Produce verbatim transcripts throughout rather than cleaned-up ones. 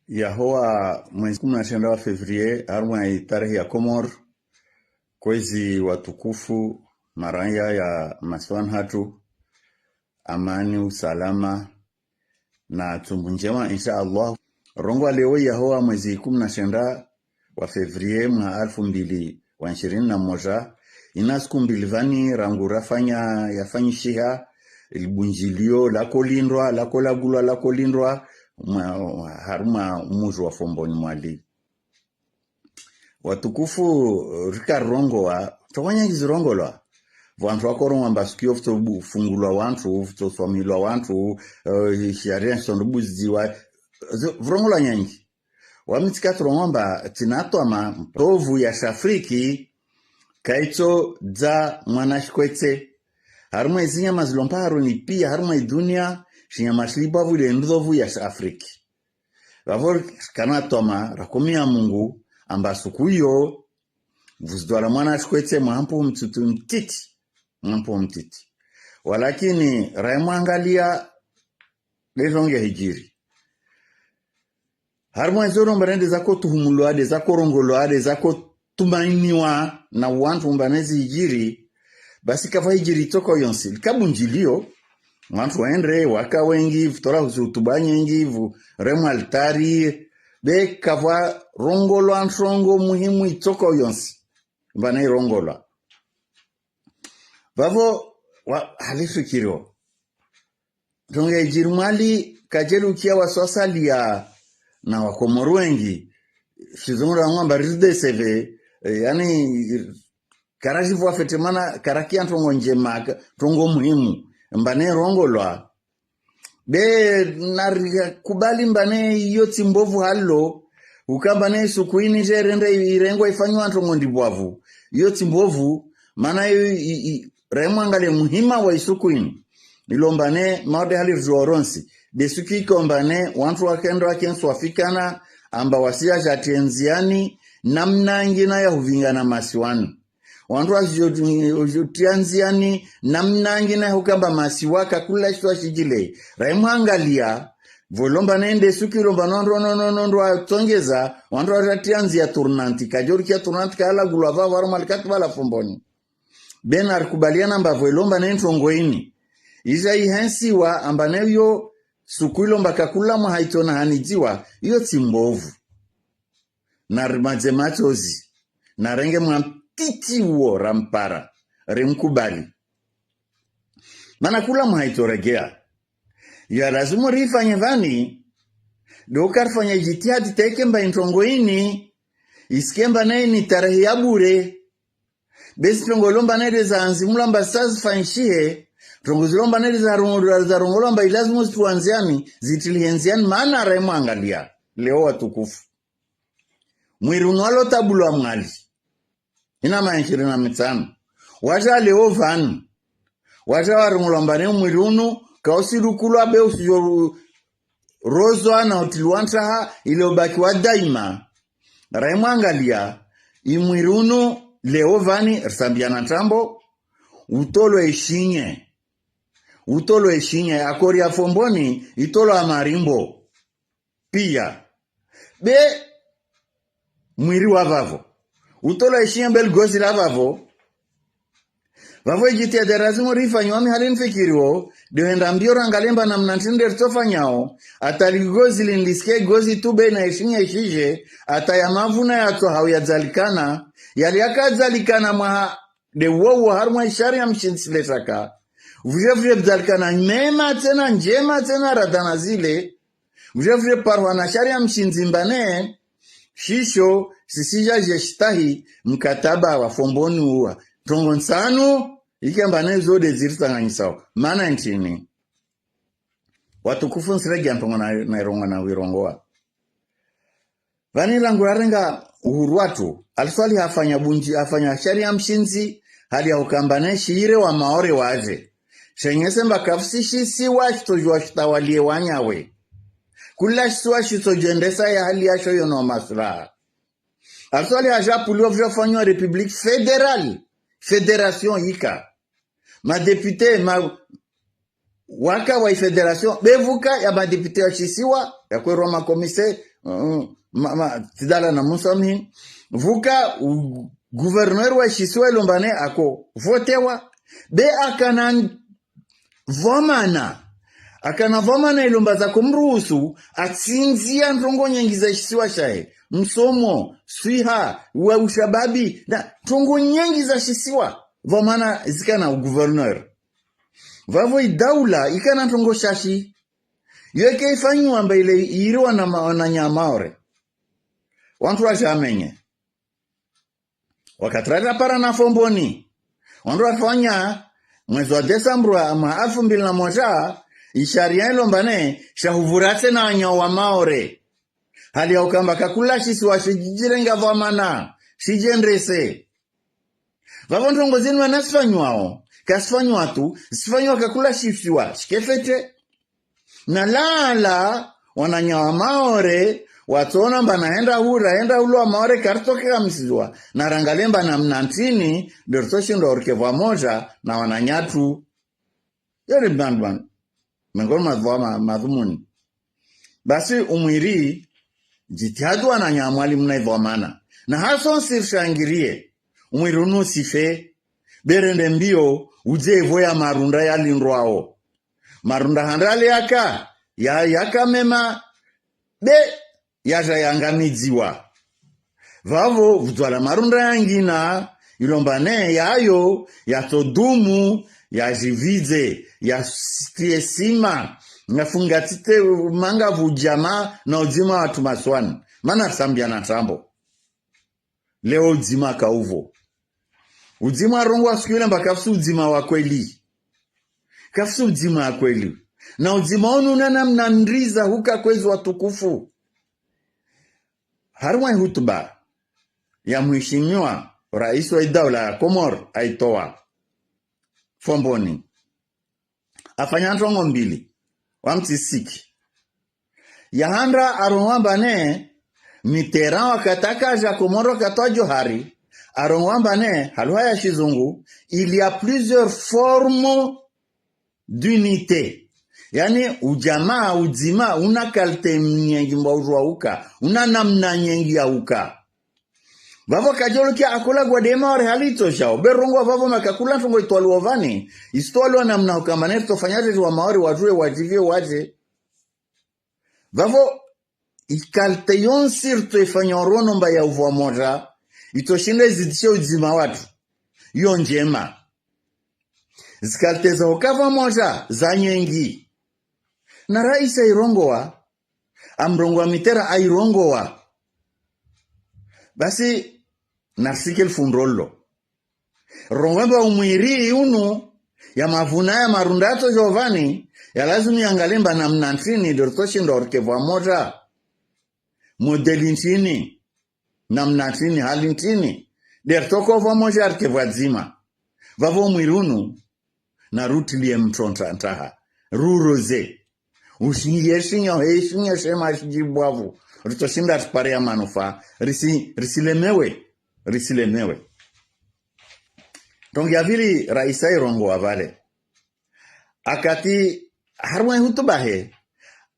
Yahowa mwezi kumi na shenda wa février, harumwa itarehi ya Komor, kwezi watukufu, maraya ya masiwani hatru, amani, usalama, na tsumbu njema, insha Allah. Rongowa leo yahowa mwezi kumi na shenda wa février, mwaha alfu mbili wa ishirini na moja, ina siku mbili vani rangu rafanya, yafanyishiha, libunjilio, lakolindwa, lakolagulwa, lakolindwa, mwa, harumwa umuji wa Fomboni Mwali. Watukufu, rika rongowa, tofanya ngizirongolwa. Vantru wakorongowa amba siku iyo futso bu-, fungulwa wantru, futso swamilwa wantru, eh, sharia nsondro buziwa, zi-, vurongolwa nyengi. Wami tsika turongowa amba tsina twama, ntrovu ya shafriki, kaitso dza mwana shikwetse. Harumwa izinyama zilo mpaharoni pia, harumwa idunia, shinyama shilibwavu ile ntrovu ya shafriki. Vavo kana twama, rakomiya Mungu, amba suku iyo, vuzidwala mwana shikwetse mwaha mpuhu mtiti mtiti. Mwaha mpuhu mtiti. Walakini, raimwangalia, lelo nge hijiri. Harumwa izo romba nende zakotuhumulwa, nde zakorongolwa, nde zakotumainiwa na wantru amba nezi hijiri, basi kavwa hijiri itsoko yontsi. Likabunjilio, wantru wendre, waka wengi, vutola huzi hutuba nyengi, vuremwa altari, be kavwa rongolwa ntrongo muhimu itsoko yontsi. Amba ne irongolwa. Vavo, wa, halifikiriwa. Ntrongo ya hijiri Mwali, kadjeli ukia waswasalia na Wakomoro wengi. Shizungu rangu amba rideseve, eh, yani, karajivu wafete mana, karakia ntrongo njema, ka-, ntrongo muhimu. Amba ne irongolwa. Be, narikubali amba ne iyo tsi mbovu halo, uka amba ne isuku ini jerende irengwa ifanywa ntrongo ndibwavu. Iyo tsi mbovu, mana iyo i, i, raimwangalie muhima wa isuku ini. Ilo amba ne, maode hali rijuwa rontsi. Nde suku iko amba ne, wantru wakendo wakentsi wafikana, amba wasiya jatrendziani, namna ngina ya huvingana masiwani. Wantru wajo-, wajotriandziani, namna ngina ya hukamba masiwa kakula shisiwa shijile. Raimwangalia, vo ilo amba ne nde suku ilo amba no, no, no, no, no, ndo watsongeza, wantru wajatriandzia tournante, kajorikia tournante kalagulwa vavo harumwa likati bala Fomboni. Be narikubaliana amba vo ilo amba ne ntrongo ini. Ija ihensiwa amba ne iyo suku ilo amba kakula mwaha itsona hanidziwa, iyo tsi mbovu. Narimadze matsozi. Narenge mwaha mtiti uwo rampara. Rimkubali. Mana kula mwaha itsoregea. Ya lazimu rifanye vani, ndo uka rifanya jitihadi teke amba introngo ini, isike amba ne ini tarehi ya bure. Basi ntrongo ilo amba ne nde zaandzimulwa amba sa zifanyishihe, ntrongo zilo amba ne nde zarongo-, zarongolwa amba ilazimu zitruandziani, zitilihendziani, mana raimwangalia. Leo watukufu. Mwiri unu walo tabulwa Mwali. Ina maha ishirini na mitsano. Waja leo vani. Waja warongolwa amba ne mwiri unu, kausirukulwa be usijo rozwa na utiliwa ntraha, ile ubaki wa daima. Raimwangalia, imwiri unu leo vani, risambiana ntrambo, utolwa ishinye. Utolwa ishinye, akori ya Fomboni, itolwa marimbo. Pia. Be mwiri wa vavo. Utolwa ishinye be ligozi la vavo. Vavo ijitihadi lazimu rifanye wami hali nifikiriwo, ndo hwenda mbio rangalie amba namna ntrini nde ritsofanyao, ata ligozi lindisike gozi tu be na ishinye ishije, ata ya mavuna yatsohao yadzalikana, yali yakadzalikana mwaha nde wowo harumwa isharia mshindzi le shaka. Vuje vuje vdzalikana mema tsena njema tsena radhana zile. Vuje vuje parwa na sharia mshindzi amba ne, shisho, sisija je shitahi mkataba wa Fomboni uwa. Ntrongo ntsanu, ike amba ne zo nde ziritsanganyisao. Mana ntrini. Watukufu ntsiregea ntrongo na, na irongowa na wirongowa. Vani rangu rarenga uhuru watru, Aliswalihi hafanya bunji, hafanya sharia mshindzi, hali ya hukamba ne shire wa Maore waje. Shenyese amba kafusi shisiwa shitsojua shitawalie wanyawe. Kula shisiwa shitsojendesa ya hali yasho yo no maslaha. Aliswalihi haja apuliwa vujafanywa République fédérale, fédération yika. Madéputé, ma, waka wa ifédération, be vuka ya madéputé wa shisiwa, yakwerwa makomise, mm, ma, ma, tidala na musamihi. Vuka u, gouverneur wa shisiwa ilombane ako votewa. Be akana dhwamana. Akana dhwamana ilomba za kumruhusu atsindzia ndrongo nyengi za shisiwa shahe. Msomo, swiha, wa ushababi, na ndrongo nyengi za shisiwa. Dhwamana zikana u gouverneur. Vavo idaula ikana ndrongo shashi. Yo ike ifanyiwa amba ile iriwa na ma, wananya Maore. Wantru washamenye. Wakati rarira para na Fomboni. Wandru wafanya mwezi wa Desambru wa mwaha alfu mbili na moja, isharia ilombane, shahuvuratse na wananya wa Maore. Hali ya ukamba kakula shisiwa shidjirenga dhwamana, shidjendese. Vavo ndrongo zinu wana sifanywao, kasifanywao tu, sifanywao kakula shisiwa shikefete. Na lala, wananya wa Maore, watsona amba nahenda hura, henda hulo wa Maore karitoke kamisiwa, na rangalie amba namna ntrini, ndo ritsoshindo urike vwamoja na wananyatru. Yori bandu bandu. Mengoni mwa dhwama, madhumuni. Basi umwiri, jitihadi wananya Mwalimu na idhwamana. Na haso nsi rishangirie. Umwiri unu usife. Be rende mbio, udje ivo ya marunda yalindrwao. Marunda handa ale yaka, ya, yaka mema, be, yaja yangamidziwa. Vavo, vudzwala marunda yangina, ilombane yayo, yatsodumu, yajividze, yastie sima, yafungatite manga vujama na udzima watru maswani. Mana risambia na trambo. Leo udzima kauvo. Udzima rongowa siku ile amba kafusi udzima wa kweli. Kafusi udzima wa kweli. Na udzima unu una namna ndriza huka kwezi watukufu. Harumwa ihutuba ya mheshimiwa rais wa idaula ya Komor aitowa Fomboni. Afanya ndrongo mbili. Wamtsisiki. Ya handa arongowa amba ne, Mitterrand wakati akaja Komoro wakati wa Johari, arongowa amba ne, ha lugha ya shizungu, il y a plusieurs formes d'unité. Yaani, ujamaa, udzima, una qualité nyengi mba ujua uka, una namna nyengi ya uka. Vavo kajolo kia akola gwadema ware hali itsojao. Be rongowa vavo makakula ndrongo itwaliwa vani. Isitwaliwa namna hukamba ne ritsofanya riri wa Maore wajue wajivie waje. Vavo, i qualité yontsi ritsoifanya orono amba ya uvwamoja, itsoshinda izidishe udzima watru. Yo ndjema. Zi qualité za uka vwamoja, za nyengi. Na rais airongowa, amrongowa Mitterrand airongowa. Basi, narisike lifundo lilo. Rongowa amba umwiri unu, ya mavuna ya marunda yatsojo vani, ya lazimu yangalie amba namna ntrini, ndo ritsoshindo urike vwamoja. Modeli ntrini, namna ntrini, hali ntrini. Nde ritsoko vwamoja rike vwadzima. Vavo umwiri unu, na rutilie mtro ntra-, ntraha. Ruroze. Ushingie shinyo, he shinyo shema shidjibwavu. Ritsoshinda ripare ya manufaa. Risi-, risilemewe. Risilemewe. Ndrongo ya vili rais airongowa vale. Akati harumwa ihutuba he,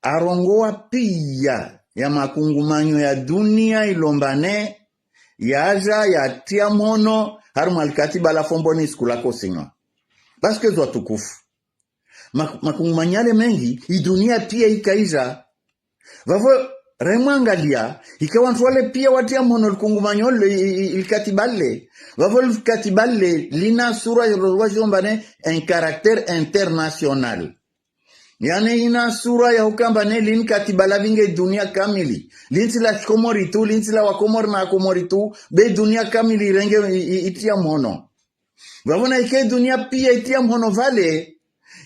arongowa pia ya makungumanyo ya dunia ilombane, yaja yatria mhono, harumwa likatiba la Fomboni siku la kosinywa. Basi kwezi watukufu. Ma-, makungumanyo yale mengi, idunia pia ikaija. Vavo, remwangalia, ika wantru wale pia watria mhono likungumanyo le, i, i, likatiba le. Vavo likatiba le, lina sura ya lo-, wajomba ne, un caractère international. Yaani ina sura ya hukamba ne lini katiba lavinge dunia kamili. Lintsi la Komori tu, lintsi la wa Komori na Komori tu, be dunia kamili irenge i, i, itria mhono. Vavo na ike dunia pia itria mhono vale,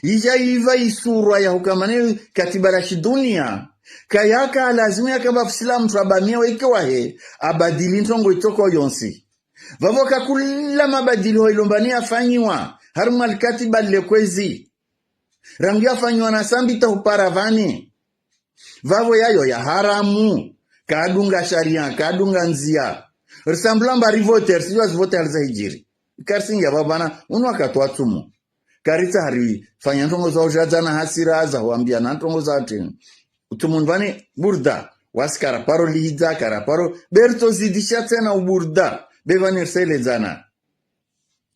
ija iva isura ya hukamba ne katiba la shidunia. Kayaka lazimu yakamba fusila mtru abamia weke wahe, abadili ndrongo itsoko yontsi. Vavo kakula mabadili ho ilombani yafanyiwa, harumwa likatiba le kwezi. Rangu yafanyiwa na Sambi ta hupara vani. Vavo yayo ya haramu, kadunga sharia, kadunga ndzia. Risambula amba rivote, risijua zivote hali za hijiri. Karisingia vavo vana, unu wakati wa tsumu. Karitsa harifanya ndrongo za ujadza na hasira, za huambia na ndrongo za tini. Utsu mundru pvani burda. Wasi karaparo lihidza, karaparo. Be ritsozidisha tsena uburda. Be pvani riseledzana.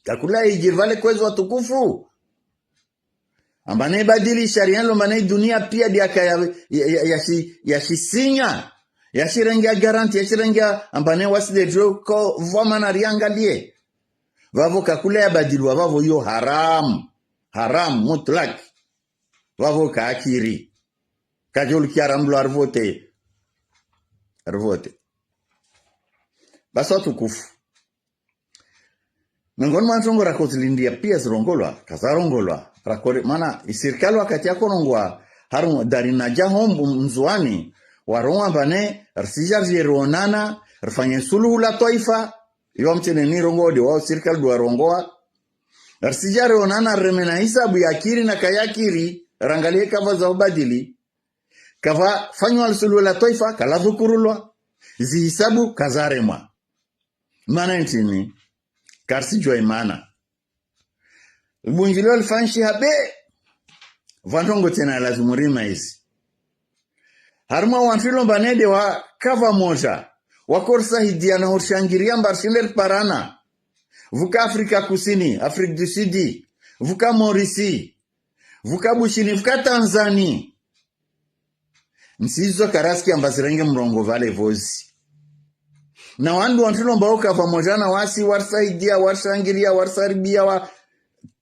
Kakula yidjiri pvale kwezi watukufu. Amba ne badili sharia lo, amba ne dunia pia diaka ya, ya, ya, ya shi, ya shisinya. Ya shirenge garanti, ya shirenge amba ne wasi de dro ko vwa mana riangalie. Pvapvo kakula yabadilwa, pvapvo yo haram. Haram, mutlak. Pvapvo kakiri. Kadjolu kia ramlo arivote. Arivote. Basi watukufu. Miongoni mwa ntrongo rakozilindia pia zirongolwa, kazarongolwa, rakore, mana, isirikali wakati yakorongoa, harumwa dari na dja hombu Ndzuani, warongoa amba ne, risija rije rionana, rifanye suluhu la twaifa, iyo mtsene ni rongoa de wao sirikali dua rongoa, risija rionana, rireme na hisabu yakiri na kayakiri, rangalie kava za ubadili, kava fanywa suluhu la twaifa, kala dhukurulwa, zihisabu kazaremwa. Mana ntrini, karisijua imana. Libundjilio lifanyishi habe, pvwa ntrongo tsena lazimu rima izi. Harumwa wantru ilo amba ne de waka pvamoja, wako risahidia na hurishangiria amba rishinde riparana. Pvuka Afrika Kusini, Afrique du Sud, pvuka Morisi, pvuka Bushini, pvuka Tanzani. Ntsi izo karasiki amba zirenge mrongo pvale pvozi. Na wandru wantru ilo amba waka pvamoja na wasi, warisaidia, warishangiria, warisaribia, wa,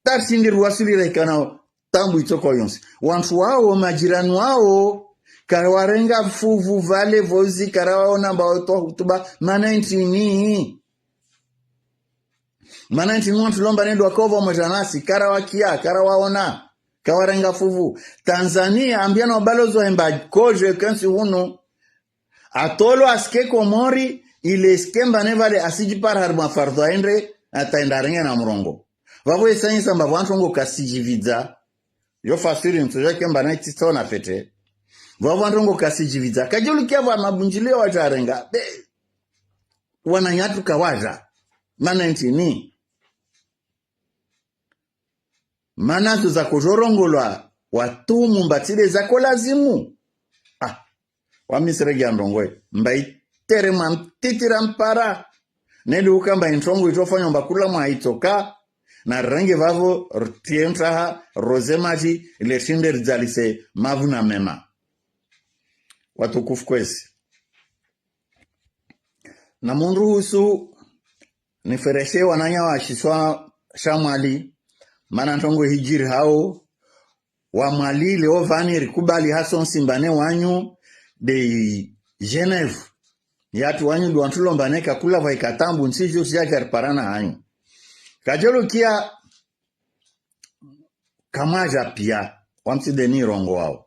tarishindi ruwasulira ikana tambu itsoko yontsi. Wantru wao, majirani wao, karawarenga fuvu pvale pvozi, karawaona amba watoa hutuba, mana ntrini. Mana ntrini wantru ilo amba ne de waka pvamoja nasi, karawakia, karawaona, kawarenga fuvu. Tanzania, ambia na ubalozi wa hemba koje kensi hunu. Atolwa asike Komori, ile asike amba ne pvale asijipara harumwa fardhu aende, ata enda arenge na mrongo. Pvapvo yesanyisa amba pvwa ntrongo kasijividza. Yo fasiri ntsu yake amba ne tsitsona fete. Pvapvo ntrongo kasijividza. Kadjolu kia pvwa mabundjilio wajarenga. Be, wananyatru kawaja. Mana ntrini. Mana zo zakojo rongolwa, watumu mbatsile zako lazimu. Ah, wamisirege ya ndrongoe. Mba itere mwa mtitira mpara. Neli uka amba introngo itofanywa amba kula mwa itsoka. Na rirenge pvapvo, ritie ntraha, roze maji, ile rishinde ridzalise mavuna mema. Watukufu kwezi. Na mundru husu nifereshe wananya wa shisiwa sha Mwali, mana ntrongo hijiri hao, wa Mwali leo pvani rikubali hasontsi amba ne wanyu de Genève. Yatru wanyu de wantru ilo amba ne kakula pvwa ikatambu ntsi juu sija kariparana hanyu. Kadjolu kia kamwaja pia, wamtsi de ni rongoao.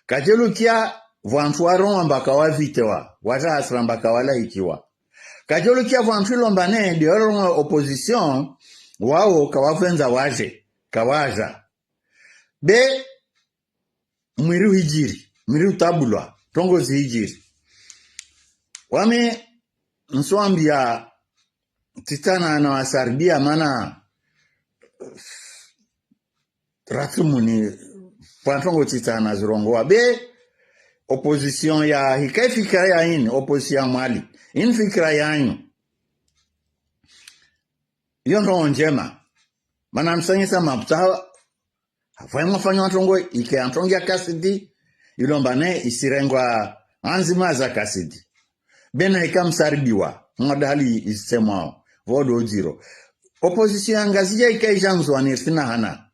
Kadjolu kia pvwa ntru warongoa amba kawavitewa, waja hasira amba kawalahikiwa. Kadjolu kia pvwa ntru ilo amba ne, de warongoa opposition, wao kawapvendza waje, kawaja. Be, mwiri uhijiri, mwiri utabulwa, ntrongo zihijiri. Wami, ntsuambia tsitsana na wasaribia mana ratsumuni pvwa ntrongo tsitsana zirongoa. Be, opposition ya, hika ifikira ya ini, opposition ya Mwali. Ini fikira yanyu. Iyo ntrongo ndjema. Mana msanyisa mapvutsa hapvwa mwafanya ntrongo, ike ya ntrongo ya kasidi, ilo amba ne isirengwa anzima za kasidi. Be na ika msaribiwa, mwadahali isemwao, pvo de udziro. Opposition ya Ngazidja ika ija Ndzuani ritsina hana.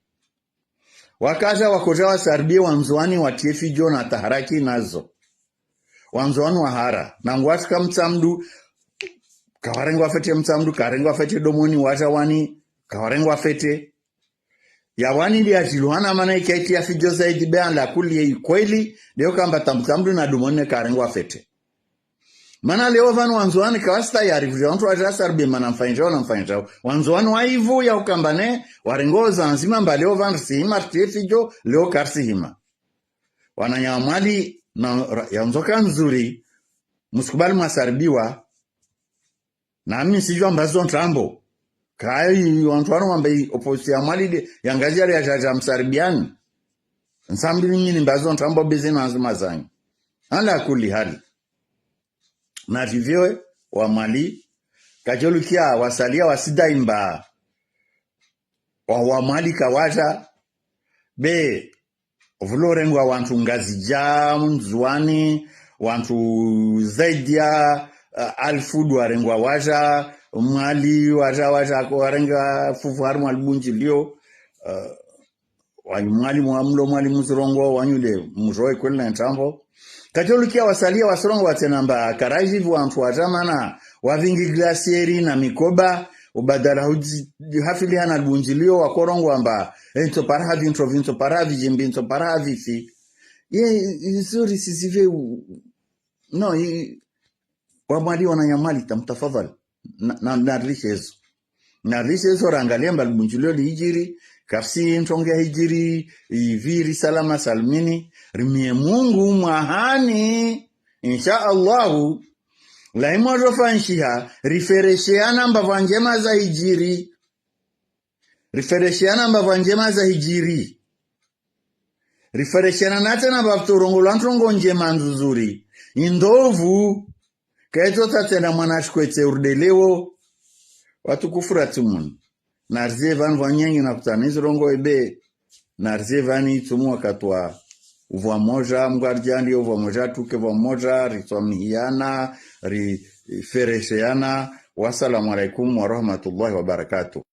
Wakaja wakoja wasaribie Wandzuani watie fidjo na taharaki nazo. Wandzuani wahara. Na ngwashika Mtsamdu, kawarengwa fete Mtsamdu, karengwa fete Domoni, waja Wani, kawarengwa fete. Ya Wani de yajilwana mana ika itia fidjo zaidi be ala kuli ye ikweli, de uka amba Mtsamdu na Domoni ne karengwa fete. Mana leo pvanu Wandzuani kawasi tayari kuja wantru waja wasaribie mana mfanyijao na mfanyijao. Wandzuani waivu ya uka amba ne, warengwa Zanzibar amba leo pvanu risihima ritie fidjo, leo karisihima. Wananya wa Mwali na ra-, ya ndzoka nzuri, musikubali mwasaribiwa, nami nsijua amba zo ntrambo. Kayi wantru wanu wamba i opposition ya Mwali de, ya Ngazidja ya jaja msaribiani. Ntsambi mimi mbazo ntsambo beze na nzima zanyu. Ala kulli hali. Na vivyo wa Mwali, kajolukia wasalia wasidai mba wa, wa Mwali kawaja, be, vulo rengwa wantru Ngazidja, Ndzuwani, wantru zaidi ya, uh, alfu ndo warengwa waja, Mwali, waja, waja, ko warenga fuvu harimwa libundjilio, uh, wa Mwali, mwa mlo Mwali mzirongoa, wanyu le, mjoe kweli na ntsambo. Kajolukia wasalia wasirongoa tsena mba, karaji pvo wantru waja mana, wavingi glacieri na mikoba, ubadala hudji, hafili hana libundjilio wakorongoa mba, eh, ntso para havi ntsovi, ntso para havi djimbi, ntso para havi fi. Ye, nzuri sizive u-, no, i-, wa Mwali wananya Mwali tam tafadhali. Na, na, narishe ezo. Narishe ezo rangalia mba libundjilio lihijiri, kafsi ntrongo ya hijiri, iviri salama salmini, rimie Mungu mwahani, insha Allahu, lahi mwajo fanshiha, riferesheana mbapva ndjema za hijiri. Riferesheana mbapva ndjema za hijiri. Riferesheana na tsena mbapva tsorongolwa ntrongo ndjema nzuzuri. Indovu, kaitso tsatsena mwana shikwetse urudelewo. Watukufu ratsimuni. Narizie pvanu pvwanyengi na kutsana izirongoa ebe. Narizie pvanu itsumu wakati wa uvwa moja, mgwarjandi uvwa moja, tuke pvwa moja, riswamihiana, riferesheana. Wassalamu alaikum warahmatullahi wabarakatuh.